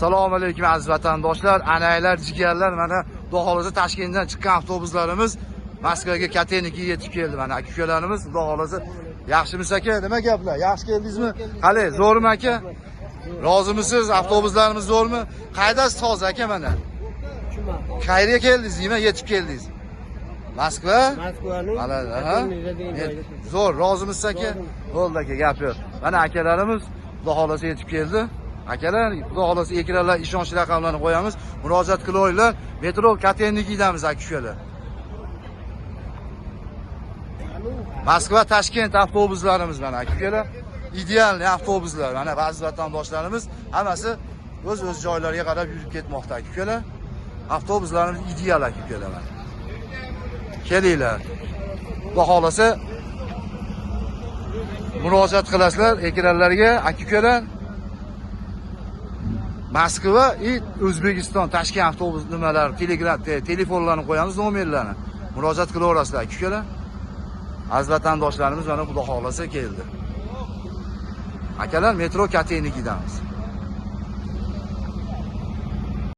Assalomu alaykum aziz vatandoshlar, anaylar, jigarlar. Mana Xudo xohlasa Toshkentdan chiqqan avtobuslarimiz Moskvaga Kateniki yetib keldi. Mana aka ukalarimiz, Xudo xohlasa yaxshimisiz aka? Nima gaplar? Yaxshi keldingizmi? Qali, zo'rmi aka? Rozimisiz? Avtobuslarimiz zo'rmi? Qaydasiz hozir aka mana? Qayerga keldingiz? Nima yetib keldingiz? Moskva? Moskvaning Mana, ha? Zo'r, rozimisiz aka? Bo'ldi aka, gap yo'q. Mana akalarimiz Xudo xohlasa yetib keldi. Akalar, Xudo xohlasa ekranlar ishonchli raqamlarni qo'yamiz. Murojaat qilaveringlar. Metro Katennikidamiz aka ukalar. Moskva Toshkent avtobuslarimiz mana aka ukalar. Idealniy avtobuslar. Mana ba'zi vatandoshlarimiz hammasi o'z-o'z joylariga qarab yurib ketmoqda aka ukalar. Avtobuslarimiz ideal aka ukalar mana. Kelinglar. Xudo xohlasa murojaat qilasizlar ekranlarga aka ukalar. Moskva и O'zbekiston Toshkent avtobus nimalar, Telegram telefonlarni qo'yamiz, nomerlarni. Murojaat qilaverasizlar aka ukalar. Aziz vatandoshlarimiz mana Xudo xohlasa keldi. Akalar, metro Katennikidamiz.